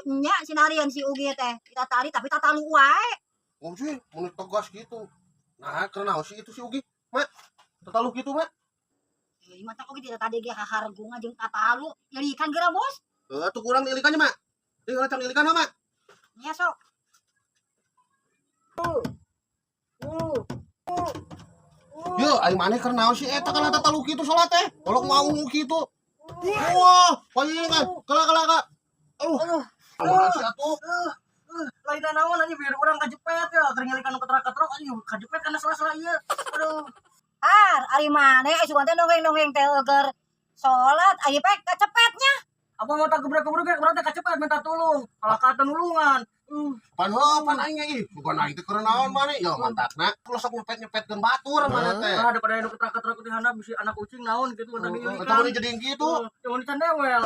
Nya sinarian si Ugi teh. Kita tari tapi tatalu wae. Oh sih, mun tegas gitu. Nah, karena naon sih itu si Ugi? Mak, tatalu gitu, Mak. Ieu mah oge tidak tadi ge hahargungan jeung tatalu. Ilikan geura, Bos. Eh, atuh kurang diilikannya, Mak. Tinggal can ilikan, Mak. Nya sok. Yo, aing maneh keur naon sih eta kana tatalu kitu salat teh? Kolok mau kitu. Wah, palingan. Kala kala kala. Aduh. Aduh. Aduh, sih atuh. Lain naon anjing biar urang kajepet ya, keur ngilikan ketrok-ketrok anjing kajepet kana sela-sela ieu. Aduh. Har, ari maneh ai sugan teh nonggeng-nonggeng teh keur salat, ari pek kacepetnya. Apa mau tak gebrak-gebruk ya, berarti kacepet minta tulung. Kalau kata nulungan. Pan heuh pan aing ih, bukan aing teh keur naon maneh? Ya mantakna ulah sok nyepet-nyepetkeun batur maneh teh. Ah, daripada nu ketrok-ketrok di handap bisi anak kucing naon gitu tadi Eta mah jadi gitu. Yang can dewel.